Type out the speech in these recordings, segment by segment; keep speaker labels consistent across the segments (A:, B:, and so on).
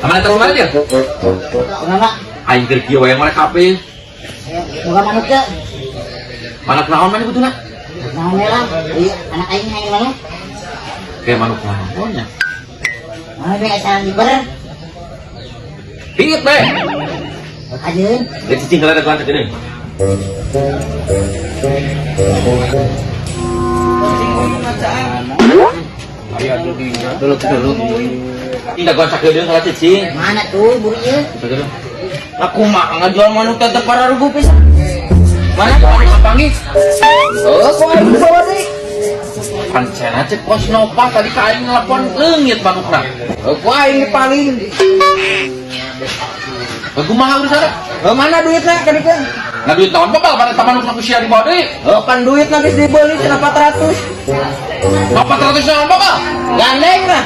A: Kamana teh kemarin ya?
B: Kumaha?
A: Aing keur kieu wae mereka kabeh.
B: Boga manuk teu?
A: Manuk naon maneh butuhna?
B: Naon we lah. Ieu anak aing hayang manuk.
A: Kayak manuk naon nya?
B: Mana we acara liber?
A: Pingit be.
B: Ajeun.
A: Lihat cicing kalau ada tuan gede.
C: Dulu dulu.
A: Tidak gua sakedeung salah cicing.
B: Mana tuh buru ieu?
A: Sakedeung.
C: Aku mah ngajual manuk teh teu pararugu pisan. Mana manuk kapanggih? Oh, kok aing dibawa deui?
A: Pancena cek kos Nova tadi ka aing nelpon leungit manukna.
C: Oh, ku aing dipaling.
A: Kumaha urusanna?
C: Oh, mana duitna ka dieu?
A: Nah duit naon bakal pada manukna ku sia dibawa deui.
C: Oh, kan duitna geus dibeli cenah 400.
A: 400 naon bakal?
C: Gandeng lah.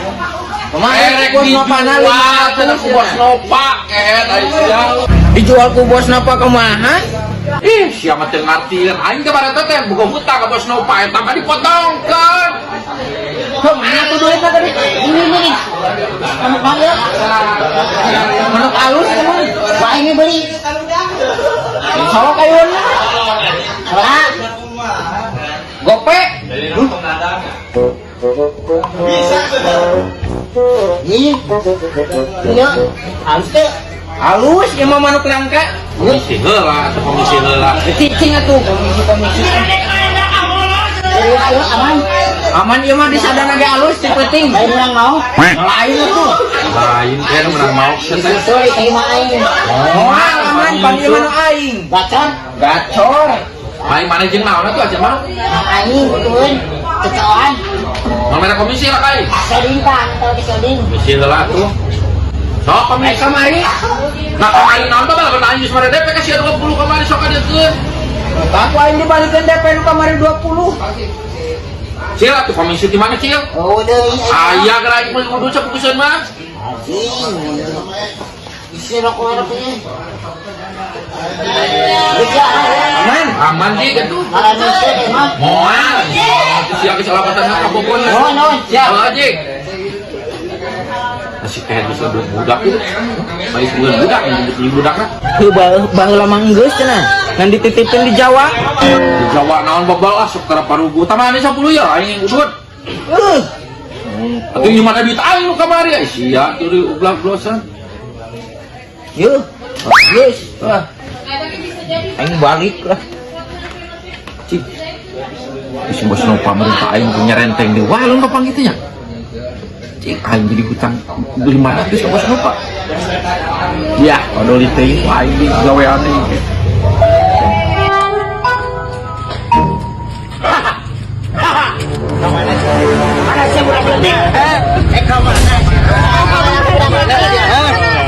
C: Kumaha
A: Erek
C: bos Nopana
A: dijual cenah ku bos
C: 500
A: Nova kehet ai sia.
C: Dijual ku bos Nova kumaha?
A: Ih, sia mah teu ngartieun. Aing ke bareta teh boga hutang ka bos Nova eta mah dipotongkeun.
C: Kok mana tuh duitna tadi?
B: Ini ini. Manuk naon ieu?
C: Manuk alus kumaha?
B: Ku aing beli.
C: Sok ayeuna.
B: Sabaraha?
C: Gope.
B: Ih. Ieu halus teu?
C: Alus ieu mah manuk langka.
A: Komisi heula atuh komisi heula.
C: Cicing atuh komisi-komisi.
B: Ayo ayo aman.
C: Aman ieu mah disadana ge alus ti penting.
B: Lain urang mau.
C: Lain atuh.
A: Lain teh nu menang maok sia teh.
B: Disusul terima aing.
C: Moal aman pan ieu mah nu aing.
B: Gacor.
C: Gacor.
A: Main mana jeung naon atuh aja manuk?
B: Aing butuheun cecoan.
A: Mau mere komisi lah kai.
B: Soding tah, atau ke soding.
A: Komisi heula atuh. Sok komisi
C: Eh kamari.
A: Nah kamari naon teh bal aing geus mere DP ka sia 20 kamari sok kadiekeun.
C: Tah ku aing dibalikeun DP nu kamari 20.
A: Cil atuh komisi di mana Cil?
B: Oh deui.
A: Aya geura aing meuli kudu sapukuseun mah.
B: Anjing. Isi rokok rokok ieu.
C: Aman.
A: Aman sih gitu.
B: Malah nuntut emang.
A: Moal. Sia keselamatan ka Bogor.
B: Nuhun, nuhun.
A: Siap aja. Masih kayak bisa buat budak itu. Baik bukan budak, yang budak lah.
C: Heuh baheula mah geus cenah. Ngan dititipin di Jawa.
A: Di Jawa naon bebal ah sok tara parugu. Tamane 10 ya aing udut.
C: Heuh.
A: Atuh nyeman duit aing nu kamari ai sia teu ublak-blosan.
C: Yeuh. Geus. Wah. Aing balik lah.
A: Cik. Isi bos Nova merintah aing punya renteng di walung kapan gitu nya. Cik aing jadi hutang 500 ke bos Nova. Ya, odol teuing aing di gawean deui.
B: Mana sih budak leutik? Eh, ka mana?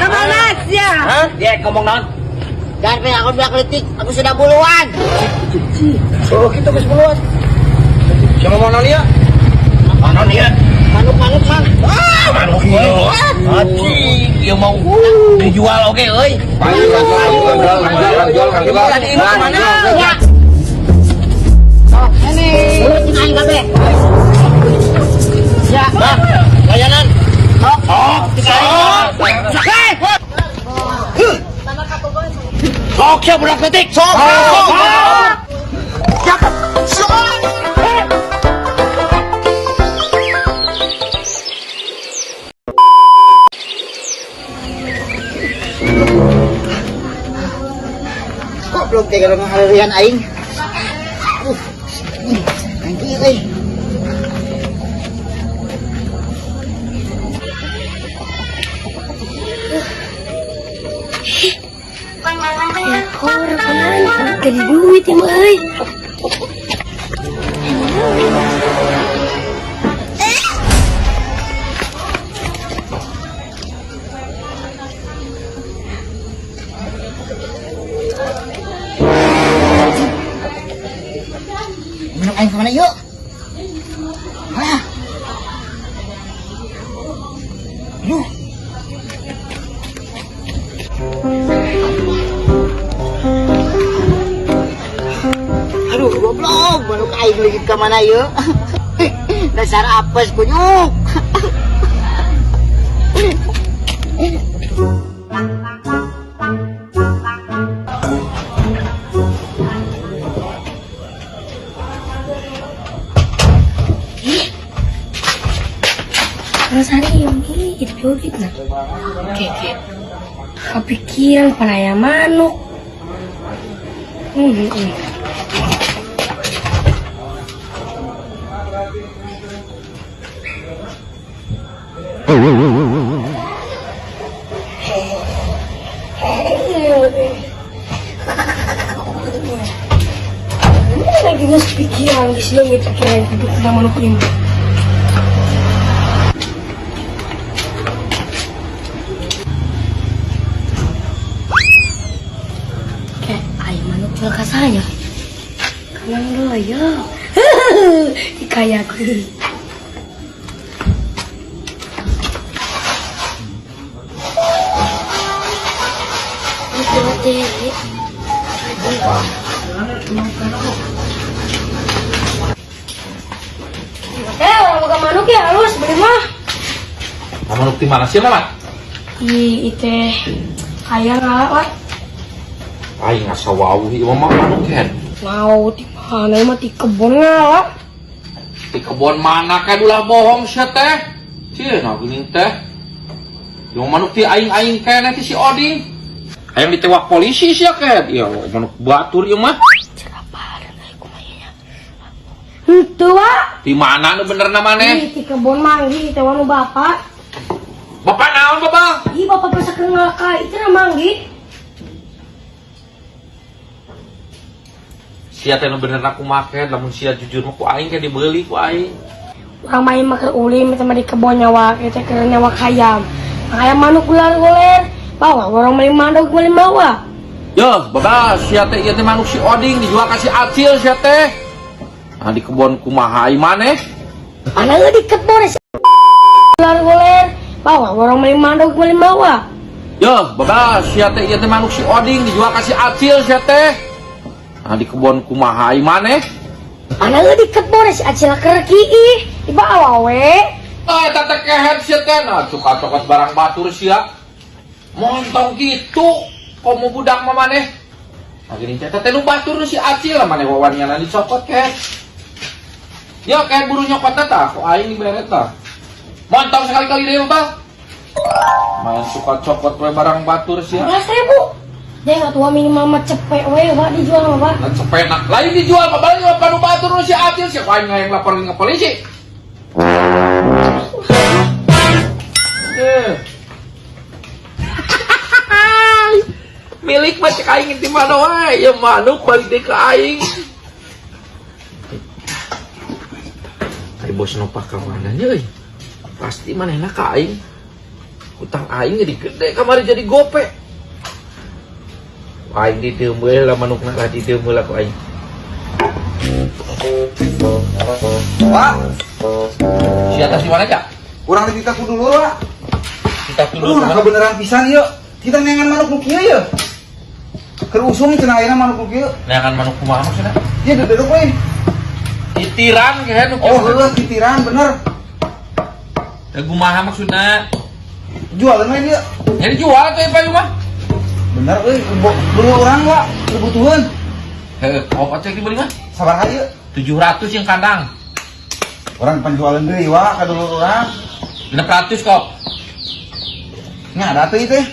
D: Kemana sih?
C: Dia ngomong naon?
B: Jangan pengen aku budak leutik, aku sudah buluan.
C: Oh, kita geus buluan. Siapa mau naon ieu? Naon ieu?
B: Manuk-manuk mang.
C: Manuk ieu. Anjing, ieu mau dijual oge euy.
A: Jual, jual, jual, jual.
C: Tadi ini kemana?
B: Ya. Ini. Mulut jeung aing kabeh. Ya.
C: Layanan.
B: Sok.
C: Sok. Sok sia budak leutik. Sok. Sok. Sok.
B: Goblok teh gara ngahaleuyan aing. Anjing euy.
D: Ekor beneran gede duit ya euy.
B: Manuk aing kemana yuk? Hah? Aduh. Aduh, goblok, manuk aing lagi ke mana yuk? Dasar apes kunyuk.
D: Rasanya ini itu duit nah. Oke. Kepikiran panaya manuk. Lagi nggak pikiran, geus leungit pikiran hidup na manuk ini. Kayak ayam manuk jual ke saya. Kenang doyo. Kayak aku. Eh, orang buka manuk ya halus beli mah.
A: Manuk di mana sih, Mama?
D: Ih, itu kayak nggak lah.
A: Aing asa wawuh ieu mah manuk kan.
D: Mau di mana mah di kebun nggak?
A: Di kebun mana kayak ulah bohong sia teh. Cie, nah geuning teh. Ieu manuk ti aing-aing keneh ti si Oding. Hayang ditewak polisi sia ket. Ieu manuk batur ieu mah.
D: Cek apa dan aku mainnya. Henteu, Wak.
A: Di mana nu bener na maneh?
D: Ih, di kebun manggi teh wanu bapak.
A: Bapak naon bapak?
D: Ih, bapak bisa ke ngalaka itu na manggi.
A: Sia teh nu bener aku make, lamun sia jujur mah ku aing ke dibeli ku aing.
D: Urang main mah keur ulin teh mah di kebun nyawa teh keur nyawa hayam. Hayam manuk ular-uler. Bawa orang main manuk meuli mawa.
A: Yo, bapak sia teh ieu teh manuk si Oding dijual ka si Acil sia teh. Nah, di kebun kumaha ieu maneh?
D: Mana di kebun si ular-uler. Bawa orang main manuk meuli mawa.
A: Yo, bapak sia teh ieu teh manuk si Oding dijual ka si Acil sia teh. Nah, di kebun kumaha ieu maneh?
D: Mana di kebun si Acil keur kiih. Dibawa we.
A: Eh, eta teh kehet sia teh. Nah, suka cokot barang batur sia. Montong gitu. Komo budak mah maneh. Nah, gini teh teh nu batur si Acil lah maneh wawaniana dicokot kehet. Yo, kehet buru nyokot tah, ku aing dibere tah. Montong sekali-kali deui, Bang. Main suka cokot we barang batur sia.
D: 12.000. Dia nggak tua minimal mah cepet we, Pak, dijual mah, Pak.
A: Nah, cepet lain dijual mah balik mah panu batur nu si Acil sia aing hayang laporin ke polisi. Eh. Milik mah cek aing di mana wae, ya manuk balik deui ka aing. Ai bos nopa ka mana nya euy? Pasti manehna ka aing. Hutang aing jadi gede kamari jadi gope. Aing diteumbeul lah manukna lah diteumbeul lah ku aing.
E: Pak,
A: Si atas di mana, Cak?
E: urang di kita dulu, Pak.
A: Kita dulu.
E: Aduh, nah kebenaran pisan yuk. Kita neangan manuk nu kieu ye. Keur usum cenah ayeuna manuk nu kieu.
A: Neangan manuk kumaha maksudna?
E: Ieu duduk we.
A: Titiran kehe nu
E: Oh, heueuh titiran bener.
A: Teh kumaha maksudna?
E: Jualan we ieu.
A: Jadi jual tuh Pak mah.
E: Bener euy, dulu urang, Pak, kebutuhan.
A: Heeh, apa cek dibeli mah?
E: Sabaraha ieu?
A: 700 yang kandang.
E: Urang penjualan deui, Wak, ka dulur urang.
A: 600 kok.
E: Nya ada teh ieu teh.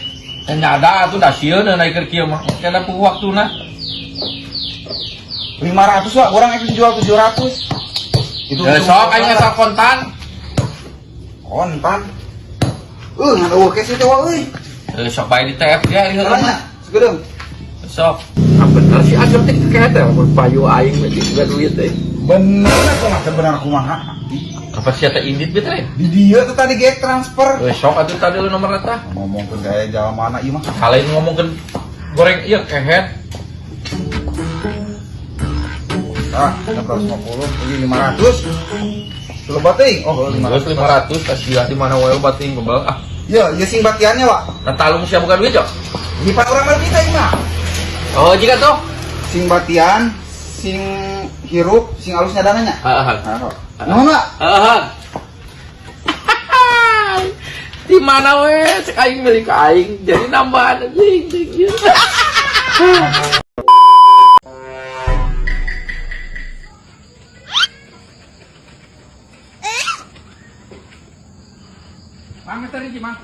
A: Nyada atuh da sieun naik keur kieu mah. Kena puguh waktuna.
E: 500, Wak, urang itu dijual 700. Itu
A: Ya sok aing asal kontan.
E: Kontan. Ngan eueuh cash teh, Wak euy.
A: Sok bae di TF ya ieu
E: Caranya,
A: mah.
E: segedeung.
A: Sok. Ah bener si Acil teh kehe teh payu aing mah juga duit teh.
E: Bener aku mah bener kumaha.
A: Apa sia teh indit beuh teh?
E: Di dieu tuh tadi ge transfer.
A: Sok atuh tadi lu nomor tah.
E: Ngomongkeun gaya jalan mana ieu mah.
A: Kalain ngomongkeun goreng ieu kehet.
E: Ah, 650, ini 500. Lebat teuing. Oh,
A: 500
E: 500.
A: 500 kasihan di mana wae bating bebal ah.
E: Ya, ya sing batiannya, Wak.
A: Nah talung sia bukan duit, Cok.
E: Lipat urang mah kita ieu mah.
A: Oh, jika tuh.
E: Sing batian, sing hirup, sing alusnya dananya.
A: Heeh.
E: Nah, kok. Nuhun, Wak.
A: Heeh. Di mana we cek aing milik aing jadi nambahan anjing anjing.
E: Mang tadi di Mang.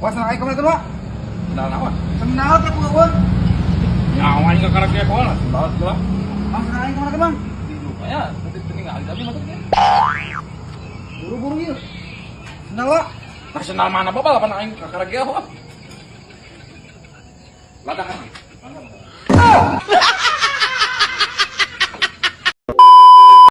E: Wah, senang aing kemana tuh, Wak?
F: Sendal naon?
E: Sendal teh puguh.
F: Nyawa aing ka karak pola lah, sendal segala.
E: Mang senang aing kemana tuh, Mang?
F: Ya, nanti tinggal tapi maksudnya.
E: Buru-buru yuk. Sendal, Wak.
F: Nah, sendal mana bapak lapan aing ka karak ge. Ladakan.